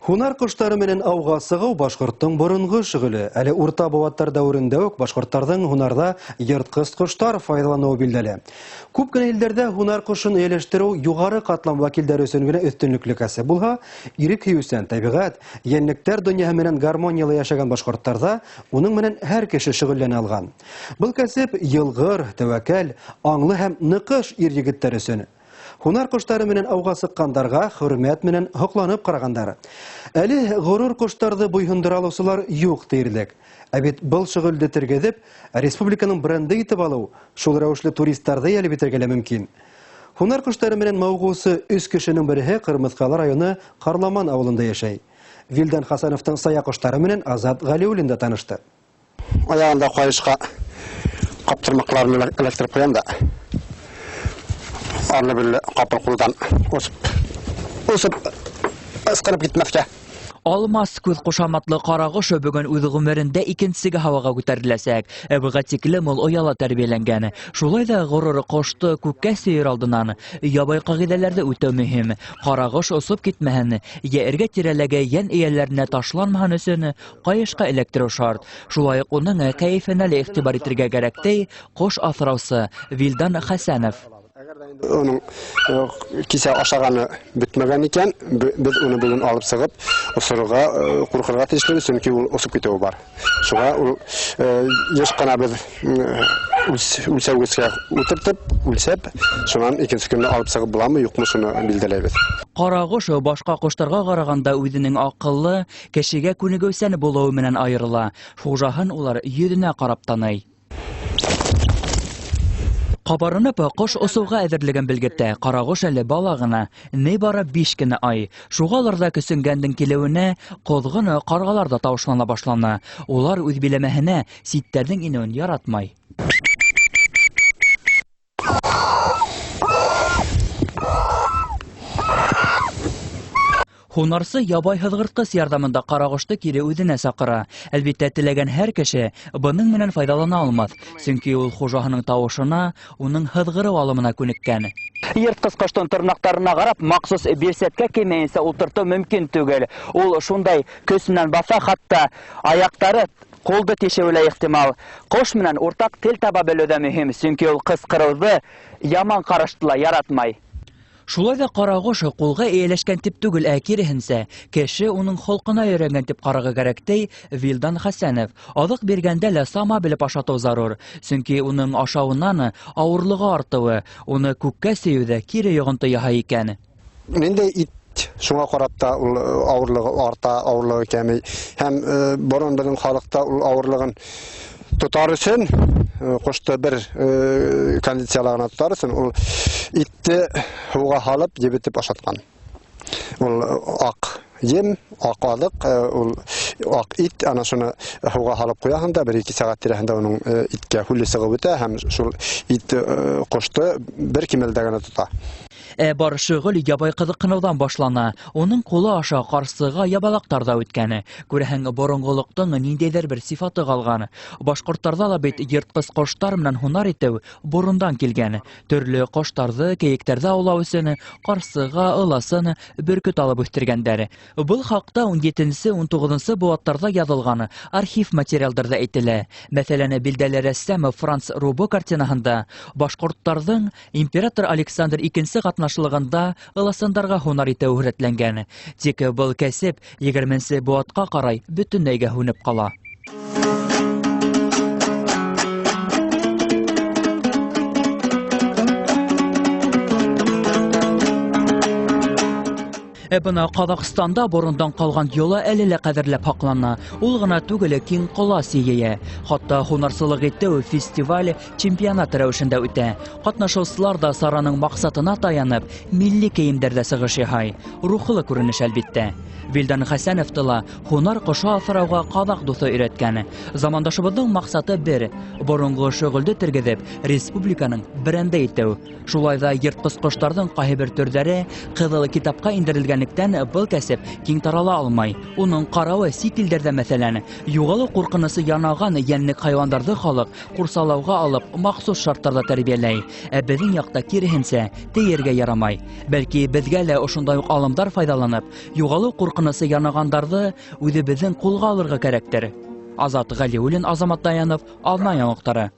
Һунар ҡоштары менән ауға сығыу башҡорттоң боронғо шөғөлө. Әле урта быуаттар дәүерендә үк башҡорттарҙың һунарҙа йыртҡыс ҡоштар файҙаланыуы билдәле. Күп кенә илдәрҙә һунар ҡошон эйәләштереү юғары ҡатлам вәкилдәре өсөн генә өҫтөнлөклө кәсеп булһа, ирек һөйөүсән тәбиғәт, йәнлектәр донъяһы менән гармониялы йәшәгән башҡорттарҙа уның менән һәр кеше шөғөлләнә алған. Был кәсеп йылғыр, тәүәккәл, аңлы һәм ныҡыш ир-егеттәр өсөн. Һунар ҡоштары менән ауға сыҡҡандарға хөрмәт менән һоҡланып ҡарағандар. Әле ғорур ҡоштарҙы буйһондора алыусылар юҡ тиерлек. Ә бит был шөғөлдө тергеҙеп, республиканың бренды итеп алыу, шул рәүешле туристарҙы йәлеп итергә лә мөмкин. Һунар ҡоштары менән мауығыусы өс кешенең береһе Ҡырмыҫҡалы районы Ҡарламан ауылында йәшәй. Вилдан Хасановтың сая ҡоштары менән Азат Ғәлиуллин да танышты. Аяғында ҡайышҡа ҡаптырмаҡларын эләктереп ҡуям да. Арлы-бирле ҡапыл ҡулдан осоп ысҡынып китмәҫкә. Алмас күҙ ҡушаматлы ҡарағош бөгөн үҙ ғүмерендә икенсегә һауаға күтәреләсәк. Быға тиклем ул ояла тәрбиәләнгән. Шулай ҙа ғорур ҡошто күккә сөйөр алдынан ябай ҡағиҙәләрҙе үтәү мөһим. Ҡарағош осоп китмәһен, йә эргә тирәләге йән эйәләренә ташланмаһын өсөн ҡайышҡа эләктереү шарт. Шулай уҡ уның кәйефенә лә иғтибар итергә кәрәк, ти ҡош аҫраусы Вилдан Хәсәнов. Уның кисә ашағаны бөтмәгән икән, беҙ уны бөгөн алып сығып осорорға, ҡурҡырға тейешлебеҙ, сөнки ул осоп китеүе бар. Шуға ул йыш ҡына беҙ үлсәүгескә ултыртып, үлсәп, шунан икенсе көндө алып сығып буламы, юҡмы, шуны билдәләйбеҙ. Ҡарағош башҡа ҡоштарға ҡарағанда үҙенең аҡыллы, кешегә күнегеүсән булыуы менән айырыла. Хужаһын улар йөҙөнә ҡарап таный. Ҡабарынып ҡош осоуға әҙерлеген белгертә. Ҡарағош әле бала ғына, ни бары 5 кенә ай. Шуғалыр ҙа көсөнгәндең килеүенә ҡоҙғон ҡарғалар ҙа тауышлана башланы. Улар үҙ биләмәһенә ситтәрҙең инеүен яратмай. Һунарсы ябай һыҙғыртҡыс ярҙамында ҡарағошто кире үҙенә саҡыра. Әлбиттә, теләгән һәр кеше бының менән файҙалана алмаҫ, сөнки ул хужаһының тауышына, уның һыҙғырыу алымына күнеккән. Йыртҡыс ҡоштоң тырнаҡтарына ҡарап, махсус бирсәткә кеймәйенсә ултыртыу мөмкин түгел. Ул шундай көс менән баҫа, хатта аяҡтары ҡулды тишеүе лә ихтимал. Ҡош менән уртаҡ тел таба белеү ҙә мөһим, сөнки ул ҡысҡырыуҙы, яман ҡарашты ла яратмай. Шулай ҙа ҡарағош ҡулға эйәләшкән тип түгел, ә киреһенсә, кеше уның холҡона өйрәнгән тип ҡарарға кәрәк, ти Вилдан Хәсәнов. Аҙыҡ биргәндә лә сама белеп ашатыу зарур, сөнки уның ашауынан ауырлығы артыуы, уны күккә сөйөү ҙә кире йоғонто яһай икән. Ниндәй ит, шуңа ҡарап та ул ауырлығы арта, ауырлығы кәмей. Һәм борон беҙҙең халыҡта ул ауырлығын тотар өсөн, ҡошто бер кондицияла ғына тотар өсөн ул итте һыуға һалып ебетеп ашатҡан. Ул аҡ ем, аҡ аҙыҡ, ул аҡ ит, ана шуны һыуға һалып ҡуяһың да бер-ике сәғәт тирәһендә уның иткә һүле сығып үтә һәм шул ит ҡошто бер кимәлдә генә тота. Ә бар шөғөл ябай ҡыҙыҡһыныуҙан башлана. Уның ҡулы аша ҡарсыға ябалаҡтар ҙа үткәне. Күрәһең, боронғолоҡтоң ниндәйҙер бер сифаты ҡалған. Башҡорттарҙа ла бит йыртҡыс ҡоштар менән һунар итеү борондан килгән. Төрлө ҡоштарҙы, кейектәрҙе аулау өсөн ҡарсыға, ыласын, бөркөт алып үҫтергәндәр. Был хаҡта ун етенсе, ун туғыҙынсы быуаттарҙа яҙылған архив материалдарҙа әйтелә. Мәҫәлән, билдәле рәссам Франц Рубо картинаһында башҡорттарҙың император Александр икенсе ҡатнашлығында ыласындарға һунар итеү һүрәтләнгән. Тик был кәсеп егерменсе быуатҡа ҡарай бөтөнләйгә һүнеп ҡала. Ә бына Ҡаҙағстанда борондан ҡалған йола әле лә ҡәҙерләп һаҡлана. Ул ғына түгел, киң ҡолас йәйә. Хатта һунарсылыҡ итеү фестиваль чемпионат рәүешендә үтә. Ҡатнашыусылар ҙа сараның маҡсатына таянып, милли кейемдәрҙә сығыш яһай. Рухлы күренеш, әлбиттә. Вилдан Хәсәновты ла һунар ҡошо аҫрауға ҡаҙаҡ дуҫы өйрәткән. Замандашыбыҙҙың маҡсаты бер: боронғо шөғөлдө тергеҙеп, республиканың бренды итеү. Шулай ҙа йыртҡыс ҡоштарҙың ҡайһы бер төрҙәре ҡыҙыл китапҡа индерелгәнлеген Кәрәкмәгәнлектән, был кәсеп киң тарала алмай. Уның ҡарауы, сит илдәрҙә, мәҫәлән, юғалыу ҡурҡынысы янаған йәнлек хайуандарҙы халыҡ ҡурсалауға алып, махсус шарттарҙа тәрбиәләй. Ә беҙҙең яҡта киреһенсә, тейергә ярамай. Бәлки, беҙгә лә ошондай уҡ алымдар файҙаланып, юғалыу ҡурҡынысы янағандарҙы үҙебеҙҙең ҡулға алырға кәрәктер. Азат Ғәлиуллин, Азамат Даянов, Аҙна яңылыҡтары.